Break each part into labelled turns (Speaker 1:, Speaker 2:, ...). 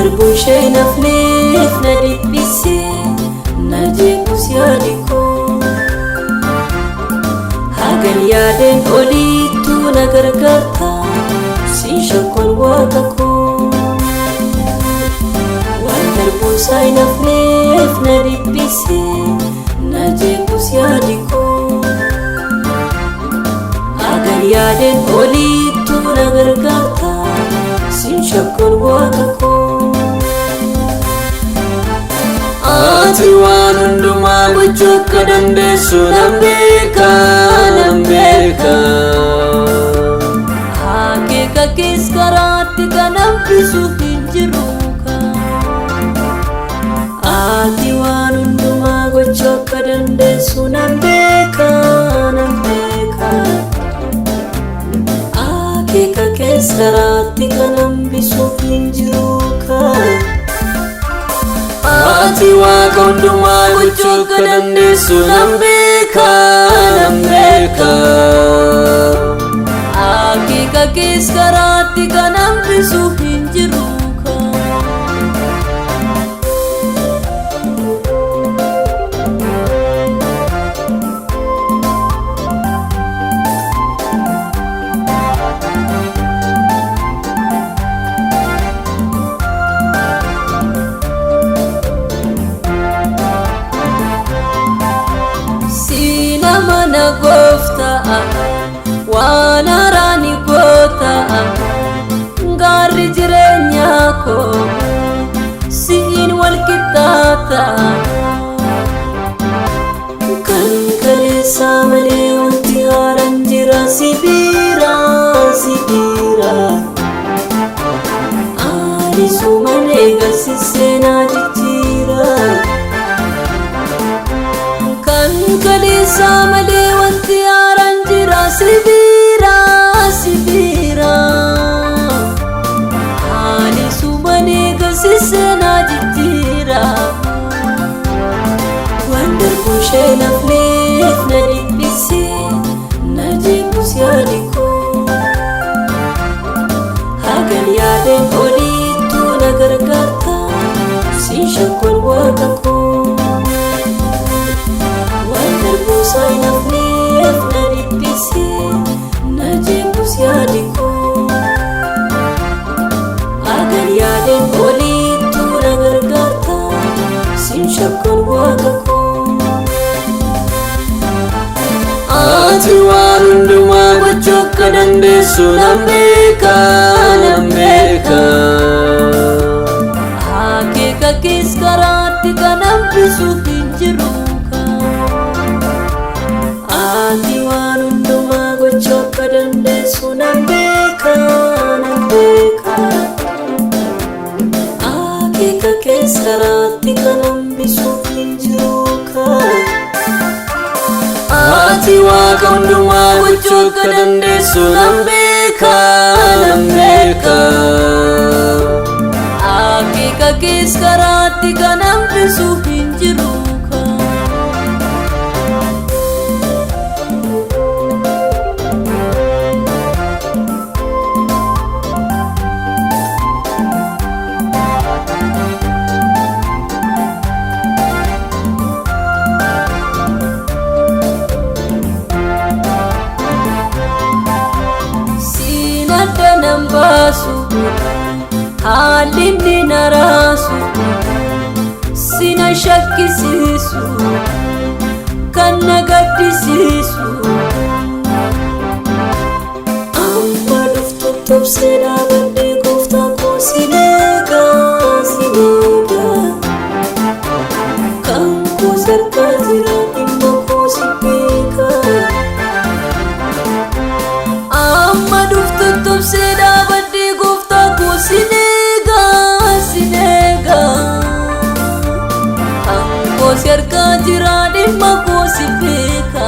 Speaker 1: darbuun ishee hin hafneef na dhiphisee na jeequs yaadi koo. Hagan yaadeen oliittuu na gargaarta siin shakkoon waaqa koo. Waan darbuun isaa hin hafneef na dhiphisee na jeequs yaadi koo. Hagan yaadeen oliittuu na gargaarta siin shakkoon waaqa koo.
Speaker 2: Ati waan hundumaa gochuu akka dandeessu nan beeka, nan beeka.
Speaker 1: Akeeka kees karaatti kan hambisu hin jiru. Ati waan hundumaa gochuu akka dandeessu nan beeka, nan beeka. Akeeka kees karaatti kan hambisu hin jiru.
Speaker 2: Ati waaqa hundumaa gochuu akka dandeessu nan beeka, nan beeka.
Speaker 1: Akeeka kees karaatti kan hambisu hin jiru. Siina mana gooftaa waan haaraa ni goota gaarri jireenyaa koo siin wal qixxaata. Kan kaleessaa malee wanti haaraan jira si bira, si bira. Ani suman eegalsisee na jijjiira. Kan kaleessaa malee wanti haaraan jira si bira, si bira. Ani suman eegalsisee na jijjiira. Waan darbuun ishee hin hafneef na dhiphisee na jeequs yaadi koo. Hagan yaadeen oliittuu na gargaarta siin shakkoon waaqa koo. Waan darbuu isaa hin hafneef na dhiphisee na jeequs yaadi koo. Hagan yaadeen oliittuu na gargaarta siin shakkoon waaqa koo.
Speaker 2: Ati waan hundumaa gochuu akka dandeessu nan beeka, nan beeka.
Speaker 1: Akeeka kees karaatti kan hambisu hin jiru. Ati waan hundumaa gochuu akka dandeessu nan beeka, nan beeka. Akeeka kees karaatti kan hambisu hin jiru.
Speaker 2: Ati waaqa hundumaa gochuu akka dandeessu nan beeka, nan beeka.
Speaker 1: Akeeka kees karaatti kan hambisu hin jiru. Siin adda nan baasu haalli inni na raasu sina shakkisiisu kan na gaddisiisu. Amma dhuftu tobsee dhaabadhee gooftaa koo si eega, si eega. Kan koo sarkaa jira dhimma koo si beeka. Amma dhuftu tobsee dhaabadhee gooftaa koo si eega, si eega. Kan koo si harkaa jira dhimma koo si beeka.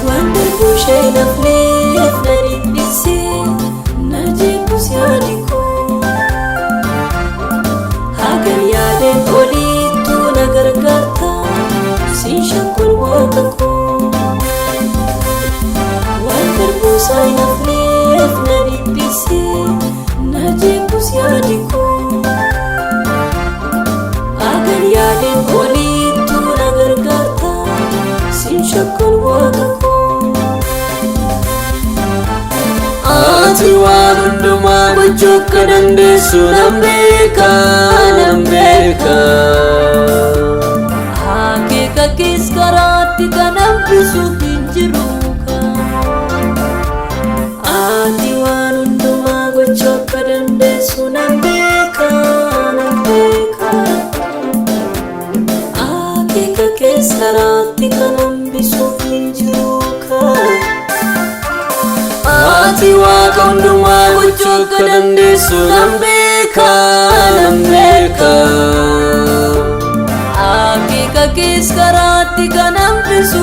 Speaker 1: Waan darbuu ishee hin hafneef na dhiphisee na jeequs yaadi koo. Hagan yaadeen oliittuu na gargaarta siin shakkoon waaqa koo. Waan darbuu isaa hin hafneef na dhiphisee na jeequs yaadi koo. Agar yaadeen oliittuu na gargaarta, sin shakkan waaqa koo.
Speaker 2: Ati waan hundumaa gochuu akka dandeessu nan beeka, nan beeka.
Speaker 1: Akeeka kees karaatti kan hambisu hin jiru. Ati waan hundumaa gochuu akka dandeessu nan beeka, nan beeka. Akeeka kees karaatti kan hambisu hin jiru.
Speaker 2: Ati waaqa hundumaa gochuu akka dandeessu nan beeka, nan beeka.
Speaker 1: Akeeka kees karaatti kan hambisu